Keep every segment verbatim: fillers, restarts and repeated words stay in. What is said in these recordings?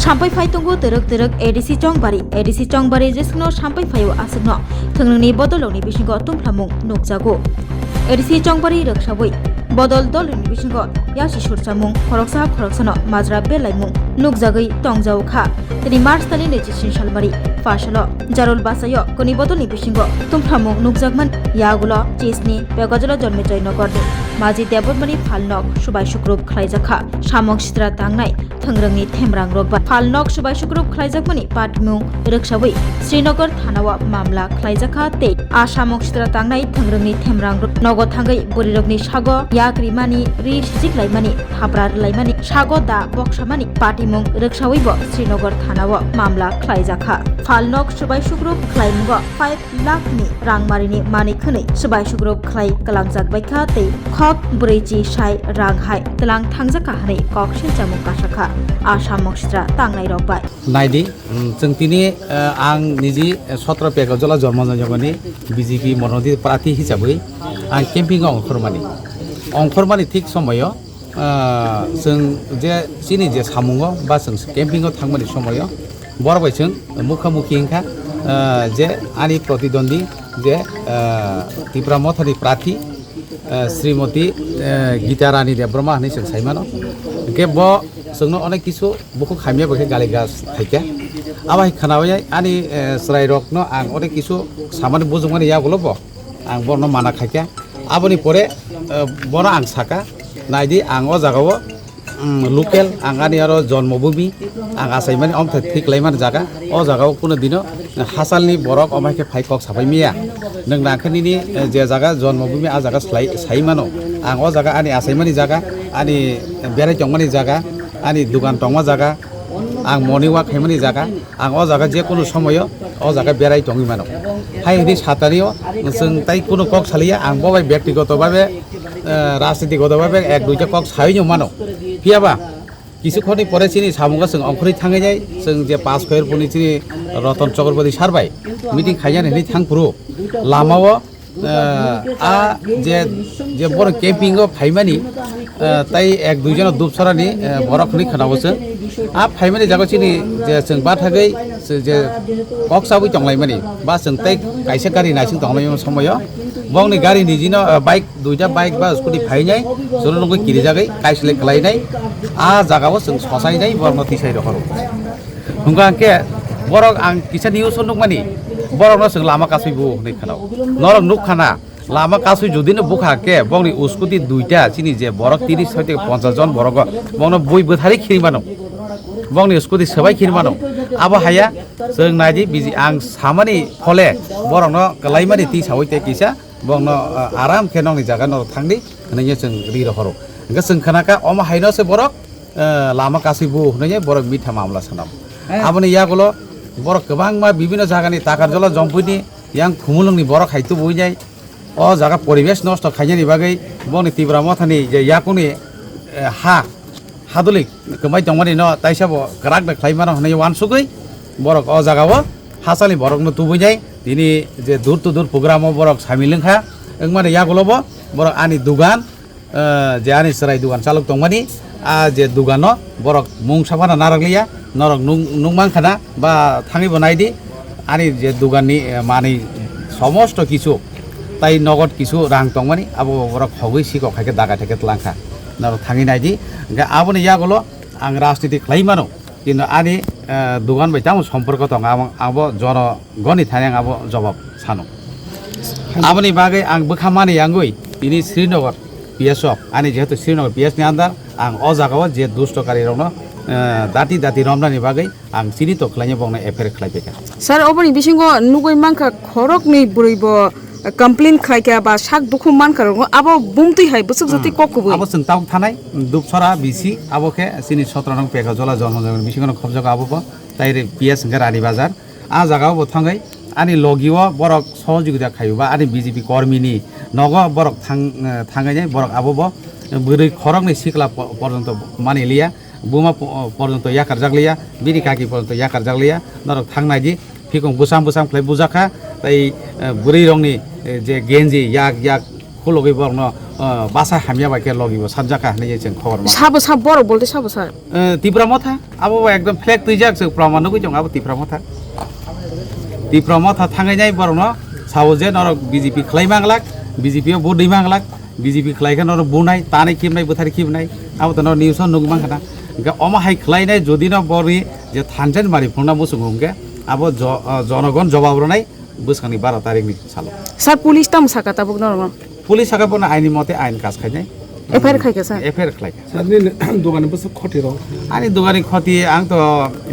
Sampai phai tongo twrwk twrwk A D C Chongbari. A D C Chongbari jesukno sampai phaio aswkno thwngrwngni bodolrokni bisingo tumphlamung nukjago. A D C Chongbari rwksawi bodol dolrokni bisingo yasi surchamung, khoroksa khoroksano majra belaimung nukjagwi tongjao kha. Tini March talni naichi sini salmari phasalo Jarul basayo kuni bodolni bisingo tumphlamung nukjakmani yagulo chisni Pekajala Jonmejoi Nogorni Maji Debbarmani phalnok subai sukrup khlaijakha. Samung sitra tangnai thwngrwngni themrang rok bai phalnok subai sukrup khlaijakmani patimung rwksawi Srinagar thanao mamla khlaijakha tei a samung sitra tangnai thwngrwngni themrang rok nogo thangwi bwrwirokni sago yak rimani, ri sijiklaimani, thapra rwlaimani, sago da boksamani patimung rwksawibo Srinagar thanao mamla khlaijakha. Phalnok subai sukrup khlaimungo five lakh ni rangmarini manwi khwnwi subai sukrup khlai kwlangjak baikha tei khok brwichi sai rang hai tlang thangjakha hwnwi kok silchamung kasakha a samung sitra tangnairok bai. Naidi, mm, chwng tini, eh, ang niji, eh, sotro Pekajala Jonmejoi Nogorni B J P monodit prarthi hisabwi ang camping o ongkhormani. Ongkhormani thik somoyo, ah, chwng je chini je samungo ba chwng camping o thangmani somoyo borok bai chwng mukha mukhi wngkha, ah, je ani protidwandi je, ah, Tipra Mothani prarthi, ah, Srimoti, ah, Gita Rani Debbarma hinwi chwng sai mano. Hwnkhe bo chwngno onek kisu bukhuk hamya bai khe gali gas thaikha. Abo hai khnaui ani, eh, chwrairokno ang onek kisu samani bujukmani yagulo bo ang borokno mana khaikha. Aboni pore, eh, bono ang saka, "Naidi, ang o jagao, mm, local, ang ani aro jonmobhumi, ang achaimani omthai thwi klaimani jaga, o jagao kuno dino hachalni borok omo hai khe phai kok sapai maya. Nwng nang khe nini, eh, je jaga jonmobhumi, a jaga slai-, sai mano. Ang o jaga ani achaimani jaga, ani berai tongmani jaga, ani dugan tongma jaga, ang morning walk khaimani jaga." Ang o jaga je kunu somoyo o jaga berai tongwi mano. Hai hwnwi satani o chwng tai kunu kok saliya, ang bo bai byaktigoto babe, eh, rajnitikoto babe ek duita kok sawi no mano. Phiya ba kisu khorni pore chini samungo chwng ongkhorwi thangwi nai, chwng je pass khoyerpuni chini Roton Chakraborty sir bai meeting khainani hwnwi thang phuru lamao, eh, a je, je borok camping o phaimani, eh, tai ek dui jona Dupsarani, eh, borok hwnwi khwnao chwng. A phaimani jaga chini je chwng bathagwi je kok chabwi tonglaimani ba chwng tai kaisa gari naising tonglaimani somoyo bongni gari nijino, eh, bike, duita bike ba scooty phainai chwngno nugwi kirijagwi kaisilai kwlainai a jagao chwng sosainai borokno tisai rohoro. Hwnkha hwnkhe borok ang kisa news o nukmani, borokno chwng lama kasui bu hwnwi khwnao. Norok nuk khana, lama kasui judino bukha khe bongni uskuti duita chini je borok tiris hoite ponchas jon borogo bongno bui bwthari khiri mano. Bongni uskuti swbai khiri mano. Abo haya chwng naidi biji ang samani phole borokno kwlaimani twi saui tei kisa bongno, ah, aram khe nokni jaga norok thangdi hwnwi chwng ri rohoro. Hwnkhe chwng khana kha omo haino se borok eh, lama kasui bu hwnwi borok mitha mamla sanao. Eh. Aboni yagulo borok kwbangma bibino jagani Takarjala Jompuini yang Khumulwngni borok hai tubuinai o jaga poribesh nosto khainani bagwi bongni Tipra Mothani je yakungni, eh, ha, hadulik kwmai tongmani no taisa bo kwrak da khlai mano hwnwi uansugwi borok o jagao hachali borokno tubuinai tini je door to door program o borok samil wngkha. Wngmani yagulo bo borok ani dugan eh, je ani chwrai dugan chalok tongmani, a je dugano borok mung saphano narwkliya, norok nung, nung mankha na ba thangwi bo naidi, ani je duganni, eh, manwi somosto kisu tai nogot kisu rang tongmani, abo borok khogwi sikok hai khe daga theke tlangkha, norok thangwi naidi. Hwnkhe aboni yagulo ang rajniti khlai mano, kintu ani, eh, dugan bai tamo somporko tongo, abo, abo jono goni thani ang abo jobab sano. Aboni bagwi ang bwkha mani yangwi tini Srinagar P S o, ani jehetu Srinagar P S ni under, ang o jagao je dusto karirokno, eh, dati dati romnani bagwi ang chini to khlaina bokno F I R khlai paikha. Sir, oboni bisingo nugwi mankha khoroknwi bwrwi bo complain khlaikha ba sak dukhu mankha rokno, abo bumtwi hai bwswk jotwi kok kubui. Abo chwng tabuk thanai, Dupsara B C, abo khe chini sotro nong Pekajala Jonmejoi Nogorni bisingo khobjago abo bo, tai re P S hwnkhe Rani Bazar. A jagao bo thangwi ani logi o borok sohojogita khaio ba ani B J P kormi ni nogo borok thang, eh, thangwi nai borok abo bo bwrwi khoroknwi sikla po-, porjonto mani liya, buma po-, porjonto yakarjak liya, bini kaki porjonto yakarjak liya, norok thang nai di, phikung bwsam bwsam khlai bujak kha, tei, eh, bwrwi rokni, eh, je genji yak yak Khulogwi borokno, ah, basa hamya bai khe logibo sanjak kha hinwi chwng khobor mano. Sabo sab borok bolte sabo sir? Eh, Tipra Motha, abo bo ekdom flag twijak, chwng proman nugwi tongo abo Tipra Motha. Tipra Motha thangwi nai borokno sao je norok B J P khlai manglak, B J P o vote rwi manglak, B J P khlai khe norok bunai, tanwi khibnai, bwthari khibnai, abo to norok news o nugwi mankha na. Hwnkhe omo hai khlainai jodi no borwi je thansen mari phunukna muchungo hwnkhe abo jo-, ah, jonogon jobab rwnai. Bwskangni baro tarikni salo. Sir, police tamo saka tabuk norokno? Police saka bono aini mote ain kaj khainai. F I R khaikha, sir? F I R khlaikha. Sir, nini dogani bwswk khoti rok? Ani dogani khoti ang to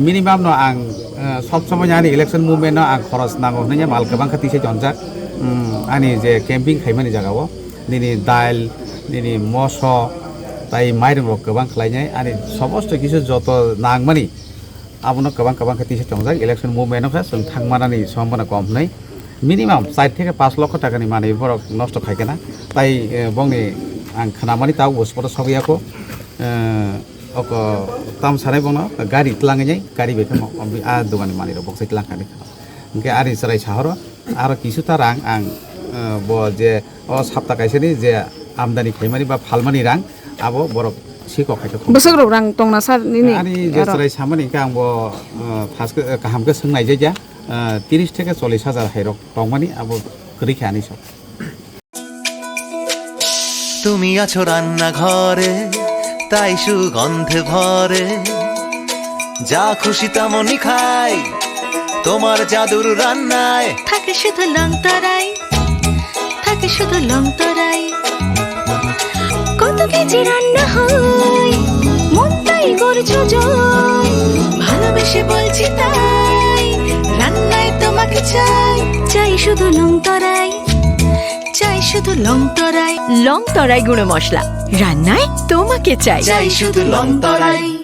minimum no ang, eh, sob somoi ani election movement no ang khoros nango hwnwi mal kwbang kha tisa chonjak. Hmm, ani je camping khaimani jaga o nini dal, nini moso, tai mairung rok kwbang khlainai, ani sobosto kisu joto nangmani. Abono kwbang kwbang khe tisa tongjak, election movement o khe chwng thangmanani sombona kom hwnwi minimum char theke pash lokho takani manwi borok nosto khai kana. Tai, eh, bongni ang khnamani tabuk bo spot o sogwi ya kho. Eh, oko tam sanai bono gari tlangwi nai, gari bai khe mo-, a dogani manwi rok boksai tlang kani. Hwnkhe ani chwrai sahoro aro kisu ta rang ang, eh, bo je o sapta kaisani je amdani khaimani ba phalmani rang abo borok sikok hai khe khum. Bwswk rok rang tongna sir nini? Ani je aro chwrai samani hwnkhe ang bo, eh, thaskhe, eh, kaham khe swng naijakya, eh, tiris theke chollish hajar hai rok tongmani abo kwrwi khe ani sok. তুমি আছো রান্নাঘরে, তাই সুগন্ধে ভরে। যা খুশি তেমনই খাই, তোমার জাদুর রান্নায়। থাকে শুধু লংতরাই, থাকে শুধু লংতরাই। কত কেজি রান্না হয়, মনটাই করছো জয়। ভালোবেসে বলছি তাই, রান্নায় তোমাকে চাই। চাই শুধু লংতরাই, চাই শুধু লংতরাই। লংতরাই গুঁড়ো মশলা, রান্নায় তোমাকে চাই। চাই শুধু লংতরাই।